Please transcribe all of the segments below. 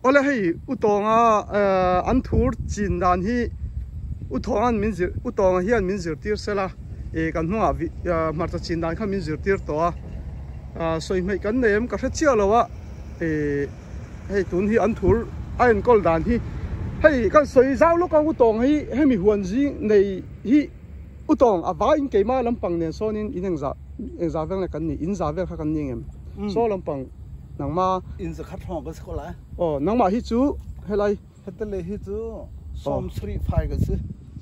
Awle hei U Tawnga an thur chin dan hi U Thawnga'n min zir U Tawnga hian min zirtir sela ih kan hnungah hmarcha chin dan kha min zirtir tawh a sawi hmeih kan nei em ka hre chiah lo a ih hei tun hi an thur a enkawl dan hi hei kan sawi zau lawk ang U Tawnga hi hemi huan zing nei hi U Tawng a vaiin keimah lampang nen sawnin in engzah engzah vel nge kan nih in zah vel kha kan ni ngem saw lampang nangma In zakhat hrawng kan si ko lai. Aw nangmah hi chu helai. Hete le hi chu 75 kan si.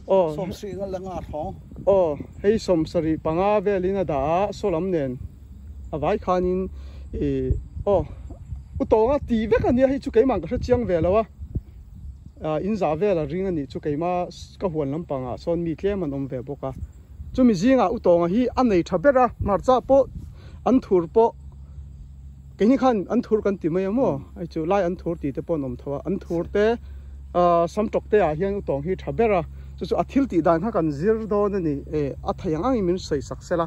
Aw. 70 nga le nga hrawng. Aw hei 75 velin a dah a saw lam nen a vai khanin i aw U Tawnga ti vek ania hei chu keimah ka hre chiang ve lo a in zah vel a ring anih chu keimah ka huan lampangah sawn mi tlem an awm ve bawk a chumi zingah U Tawnga hi a nei tha ber a hmarcha pawh an thur pawh Keini khan an thur kan ti mai a maw? Hei chu lai an thur tih te pawh an awm tho a, an thur te sam tawk te ah hian utawng hi tha ber a, chu chu a thil tih dan kha kan zir dawn a ni e, a thei ang angin min sawi sak sela.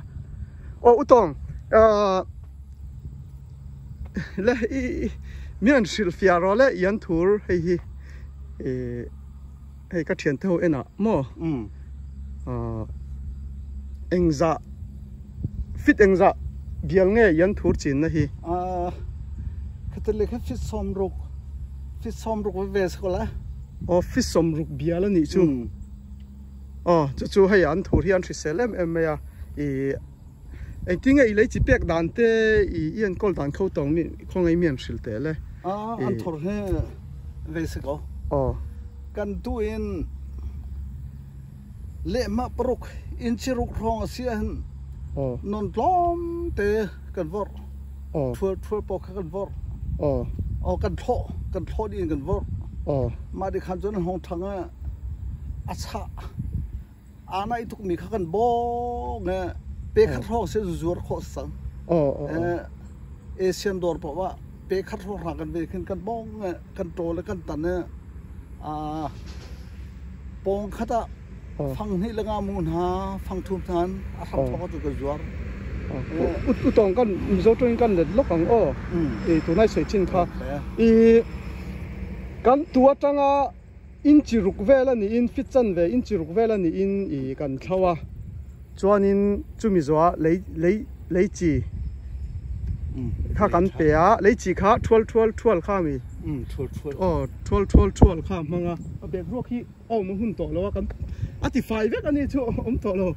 Aw utawng le i mi an hrilh fiah rawh le i an thur hei hi hei ka thian te ho en ah maw engzah fit engzah bial nge i an thur chin na hi. Khati le kha fit 60 fit 60 ve se ko la. Aw fit 60 bial a nih chu. Aw chu chu hei an thur hi an hrisel em em mai a i engtin nge i lei chi pek dan te i i enkawl dan kho tawng mi khawngaih mi an hrilh teh le. An thur hi ve se ko. Aw. Kan tu in Lehmah paruk inch ruk hrawng a si ahhin non tlawmte kan vorh. Ṭhual ṭhual pawl kha kan vorh. Aw kan thlawh kan thlawh dih in kan vorh. Mah ti khan cun an hong ṭhang i a chah aa naih tukmi kha kan bawng i pe khat hrawng si zuar khawh si cang. Asian dawr paoh ah pe khat hrawng hna kan ve khin kan bawng i kan ṭawl i kan tan i Pawng khat ah fang hnih le nga mu hna, fang thum hna in a hram thawk ah cun kan zuar. Utawng kan Mizo tawng kan let lawk ang aw. I tunai sawi chin kha. I kan tu atanga inchi ruk vel a niin fit chan ve inchi ruk vel a niin i kan thlo a. Chuanin chumi zawhah lei lei lei chi kha kan pe a, lei chi kha thual thual thual kha ami? Thual thual. Aw thual thual thual kha a hmang a, a bag ruak hi a awm a hun tawh lo a kan a ti fai vek a ni chu a awm tawh lo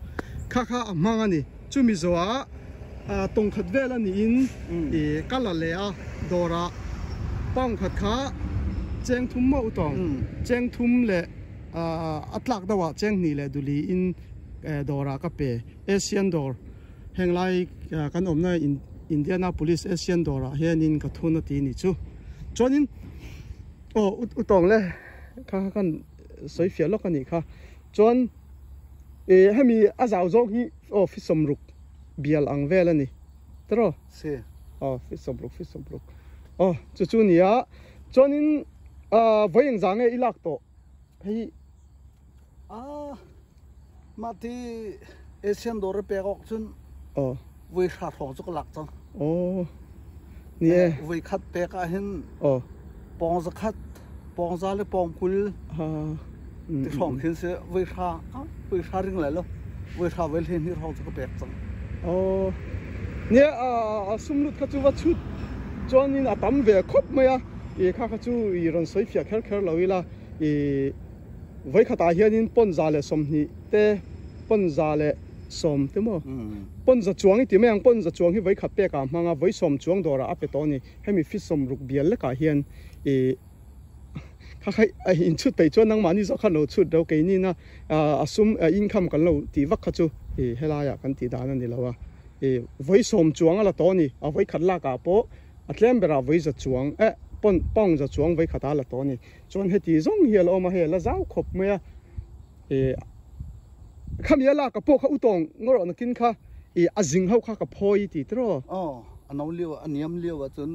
kha kha a hmang a ni. Chumi zawhah tawng khat vel a niin ih ka la leh a dawrah pound khat kha cheng thum maw u tawng cheng thum leh a tlak deuh ah cheng hnih leh duli in dawrah ka pe Asian dawr heng lai kan awmna Indianapolis Asian dawrah hianin ka thun a ti ni chu chuanin aw u tawng le kha kha kan sawi fiah lawk a nih kha chuan ih hemi a zau zawk hi aw fi 60 bial ang vel a ni tiraw si aw fi 60 fi 60 aw chu chu a ni a chuanin vawi engzah nge i lak tawh hei. Ah, mah ti Asian dawr i pek awk cun voi hra hrawng cu ka lak cang. Oh, ni e. Voi khat pek ah hin pawng 100, pawng 100 le pawng 20 ti hrawng khin si voi hra, voi hra ring lai lo. Voi hra voi 12 hrawng cu ka pek cang. Oh, ni a sum lut kha cu va chut chuan in a tam ve khop mai a. I kha kha cu i ron soi fiah kher kher lo ila. I Vawikhatah hianin pawn 120 te, pawn 110 te maw? Pawn za chuang i ti mai ang, pawn za chuang hi vawikhat pekah a hmang a, vawi 10 chuang dawrah a pe tawh a ni. Hemi fi 60 bial lekah hian i kha kha in chhut peih chuan nangmahni zawk khan lo chhut reuh keinina a sum income kan lo tih vak kha chu i helaiah kan tih dan a ni lo a. I vawi 10 chuang a la tawh a ni, a vawikhat lakah pawh a tlem berah vawi za chuang eh pawn pound za chuang vawikhatah a la tawh a ni. Chuan heti zawng hi a la awm a, hei a la zau khawp mai a, ih khami a lak a pawh kha u tawng ngaw rawh nakin kha ih a zing ho kha ka phawi i ti tiraw? Aw, a no lio a niam lio ah cun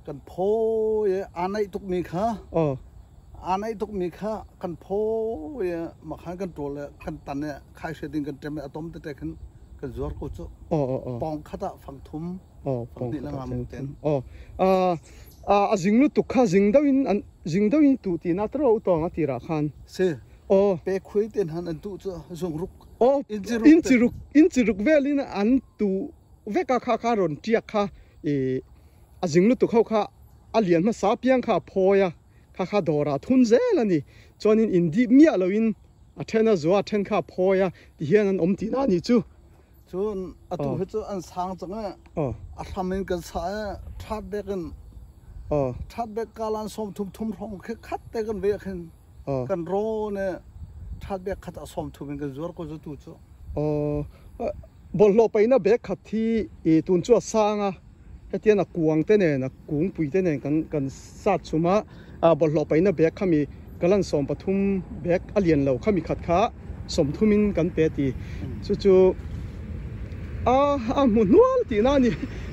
kan phawi i aa naih tuk mi kha aa naih tuk mi kha kan phawi i mah khan kan ṭawl i kan tan i khaihriat in kan ṭem i a tom tete khin kan zuar ko cu. Pawng khat ah fang thum, fang hnih le nga mu ten. Aw, A zing lutuk kha zing deuhin an zing deuhin tuh tihna tawrh a utawng a tirah khan. Si. Aw. Pe khui ten han an tuh chu zung ruk. Aw, Inchi ruk inchi ruk inchi ruk velin an tuh vek a kha kha rawn tiak kha ih a zing lutuk ho kha a lian hmasa piang kha a phawi a kha kha dawrah thun zel a ni. Chuanin in dip miah loin a then a zuah a then kha a phawi a tihian an awm tihna a nih chu. Cun atu hi cu an sang cang i a hram in kan sah i ṭhat bek in ṭhat bek kalan sawm thum thum hrawng khi khat te kan veh khin kan rawn i ṭhat bek khat ah sawm thum in kan zuar ko cu tu cu. Bawlhhlawh paihna bag khat hi i tun chu a sang a, hetian a kuang te nen a kungpui te nen kan kan sat chhum a, bawlhhlawh paihna bag khami kalan 13 bag a lian lo khami khat kha 30 in kan pe ti chu chu a a hmu hnual tihna a ni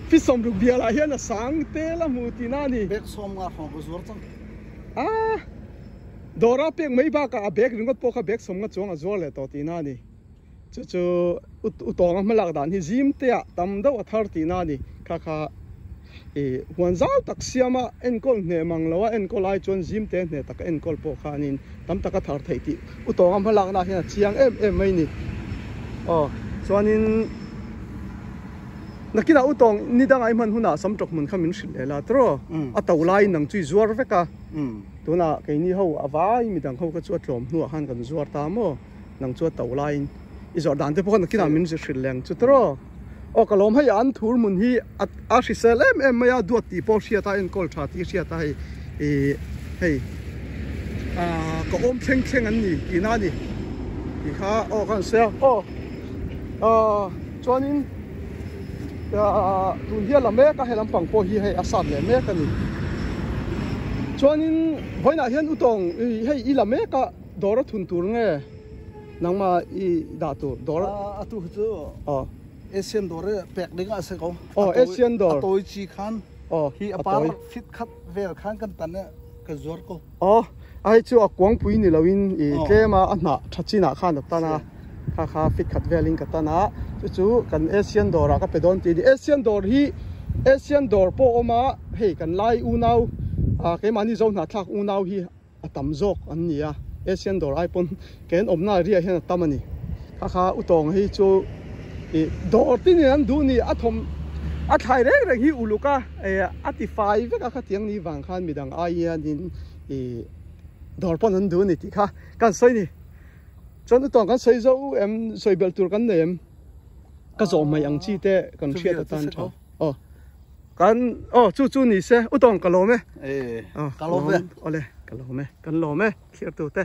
fi 60 bialah hian a sang tel a hmu tihna a ni. Bag 50 hrawng ka zuar cang. A dawra pek mai bakah a bag ringawt pawh kha bag 50 chuang a zuar leh tawh tihna a ni. Chu chu u tawnga hmalak dan hi zim te ah tam deuh a thar tihna a ni. Kha kha i huan zau tak siama enkawl hneh mang lo a enkawl ai chuan zim te hneh taka enkawl pawh khanin tam taka thar theih tih u tawnga hmalakna hian a chiang em em mai ni. Aw chuanin nakinah u tawng ni danga i hman hunah sam tawk hmun kha min hrilh leh la tiraw a to laiin nang chu i zuar vek a tunah keini ho a vai midang ho kha chu a tlawm hnuah khan kan zuar ta maw. Nang chu a to laiin i zawrh dan te pawh kha nakinah min hrilh leng chu tiraw. Aw ka lawm hei an thur hmun hi a hrisel em em mai a duat tih pawh hriat a enkawl tha tih hriat a hei ih hei ah ka awm thleng thleng an ni tihna a ni tih kha aw ka han sawi a aw ah chuanin ah tun hi a la mek a he lampang pawh hi hei a sat leh mek a ni chuanin vawiinah hian utawng ih hei i la mek a. Dawr a thun tur nge nangmah i dah tur dawr a tu hi chu Asian dawr i pek ding ah si ko aw Asian dawr a tawi chi khan hi a par fit khat vel khan kan tan i kan zuar ko aw a hei chu a kuangpui ni lo in i tlem a a hnah tha chin ah khan a tan a kha kha fit khat vel in ka tan a chu chu kan Asian dawr ah ka pe dawn ti a ni Asian dawr hi Asian dawr pawh a awm a hei kan lai unau keimahni zo hnahthlak unau hi a tam zawk an ni a, Asian dawr ai pawn ke an awmna area hian a tam a ni. Kha kha utawng hi chu ih dawr tin in an duh ni a thawm a thlai reng reng hi uluk a eh a ti fai vek a khatiang ni vang khan midang ai hianin ih dawr pawn an duh a ni tih kha kan sawi ni. Chuan utawng kan sawi zo em sawi belh tur kan nei em ka zawh mai ang chi te kan hriat atan tha. Aw. Kan aw chu chu ni se utawng ka lawm e. E ka lawm e. Awle ka lawm e kan lawm e thlir tu te.